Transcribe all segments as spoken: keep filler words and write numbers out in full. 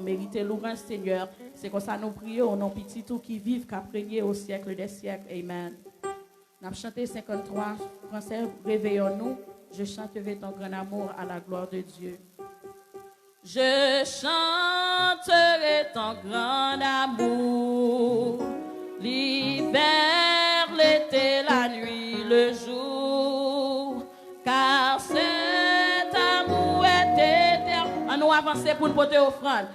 Mérite louange, Seigneur. Se konsa nou priye o non pitit ou ki viv, k ap renye au siècle des siècles. Amen. N ap chante senkanntrwa, fransè, Réveillons-nous, je chanterai ton grand amour à la gloire de Dieu. Je chanterai ton grand amour, l'hiver, l'été, la nuit, le jour, car cet amour est éternel. Ann nou avanse pou n pote ofrann.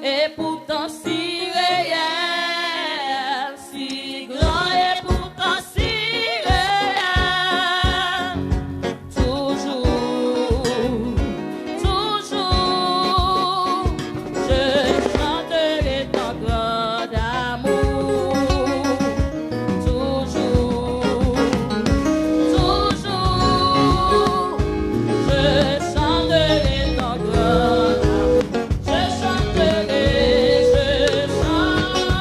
Et pourtant si réel, si grand et pourtant si réel, toujours, toujours, je chanterai ton grand amour. Toujours, toujours, je chanterai ton grand amour. Je chanterai, je chanterai.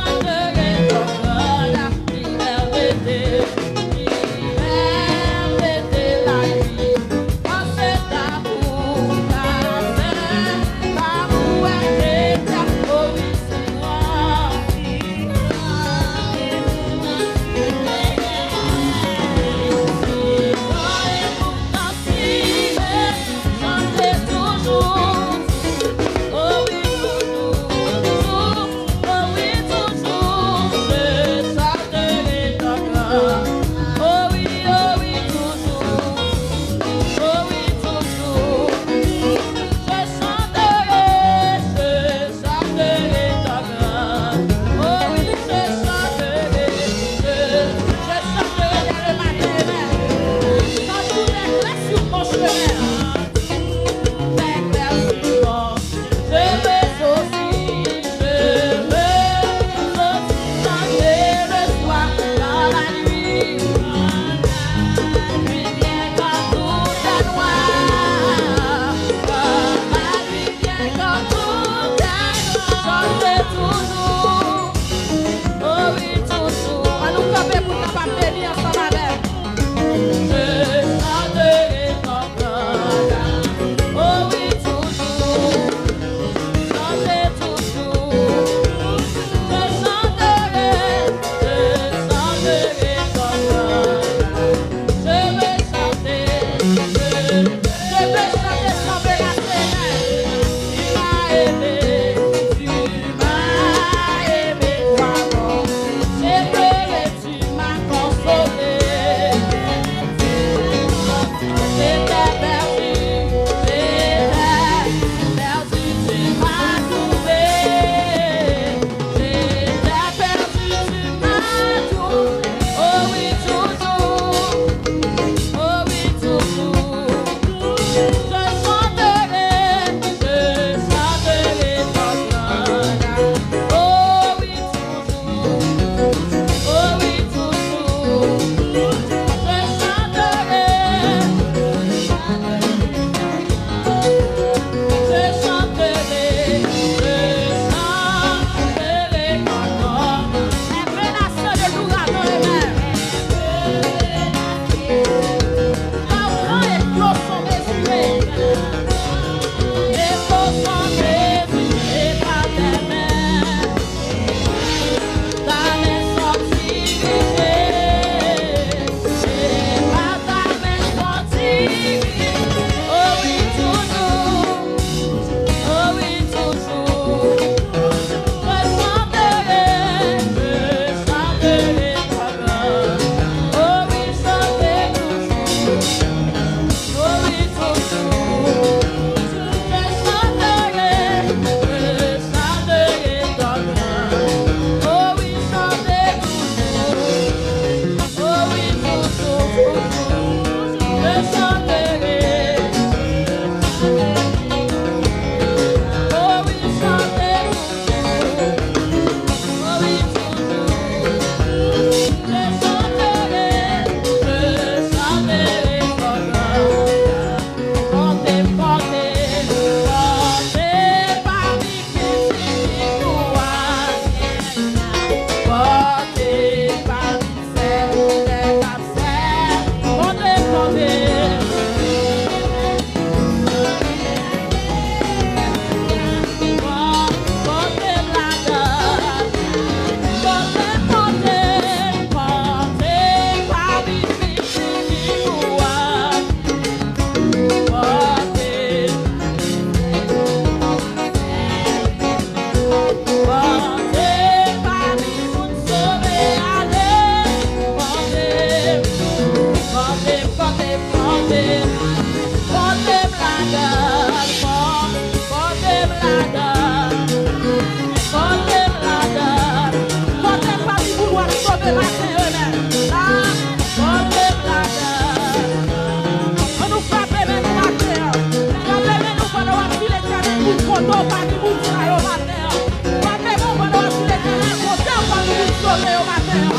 Pami moun sa yo maten an. Frape men w pandan w ap di Letènèl, kote w pami moun sove yo maten an.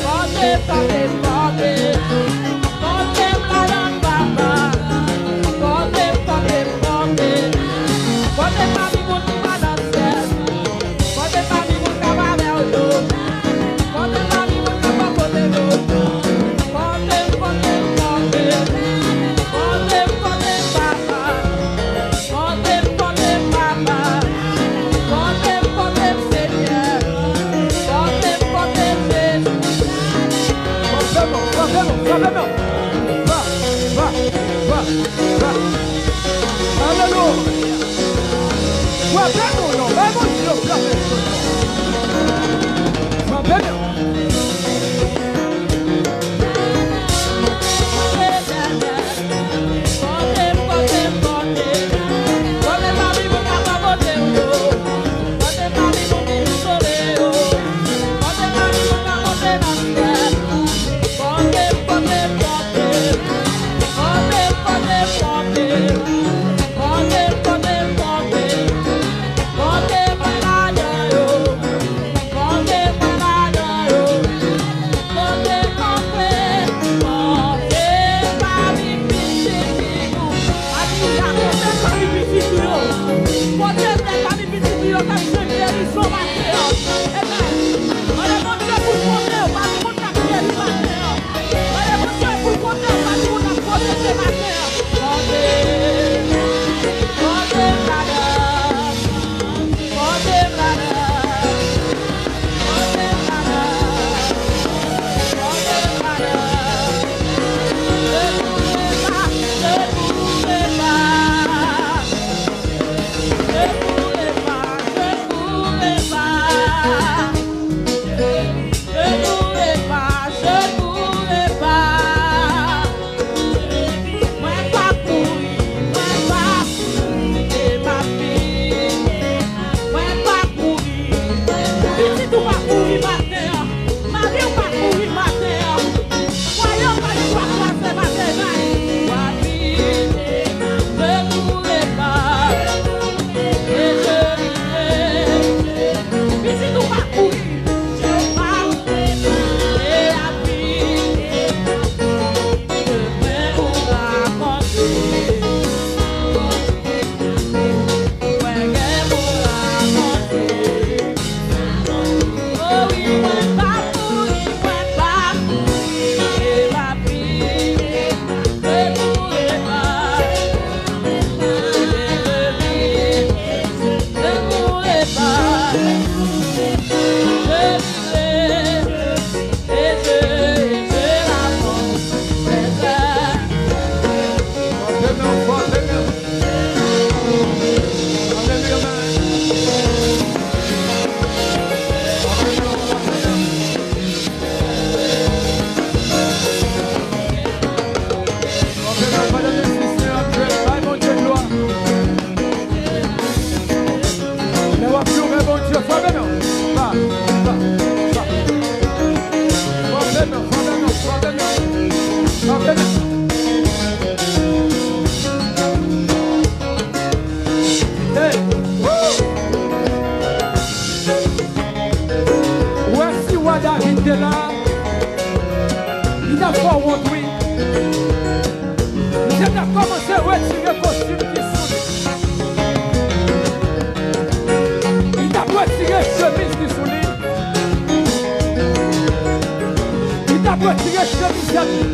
Frape, frape, frape. Frape m ladan, papa. Frape, frape, frape. Frape pami moun ki pa nan syèl. Frape pami moun k ap avè w yo. Frape pami moun k ap bò kote yo. Frape, frape, frape. Frape, frape, papa. Frape m, frape m, papa. Frape m, frape m, Senyè. Frape m, frape m, Jezi. Frape non, frape non, frape non. Frape, frape, frape, frape. Alelouya. Frape non, non. Bay Bondye yon frape. Frape non. Alelouya, konte pami pitit ou yo. Konte pami pitit ou yo k ap jwenn gerizon maten an. Amen. Mande Bondye pou l konte w pami moun k ap geri maten an. Mande Bondye pou l konte w pami moun k ap pwoteje maten an. Konte, konte, konte. Mwen pa kouri, mwen pa kouri, e m ap viv. Mwen pa kouri. Pitit ou pa kouri maten an. Mari w pa kouri maten an. Fwaye w pa gen dwa kraze maten an. W ap viv. Ne courez pas. E je vivrai. Pitit ou pa kouri. Frape men, pandan mizisyen ap jwe, bay Bondye glwa. Lè w ap louwe Bondye, frape men. Pa, pa, pa. Frape men, frape men, frape men. Frape men. Hey, woo! Ou wè si wa David te la, li t ap fè w wont, wi. Misye t ap kòmanse retire kostim ki sou li. Li t ap retire chemiz ki sou li. Li t ap retire chemizèt li.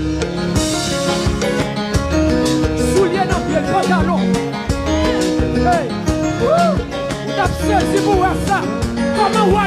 Soulye nan pye l, pantalon. Hey! Woo! Ou t ap sezi pou wè sa. Kòman wa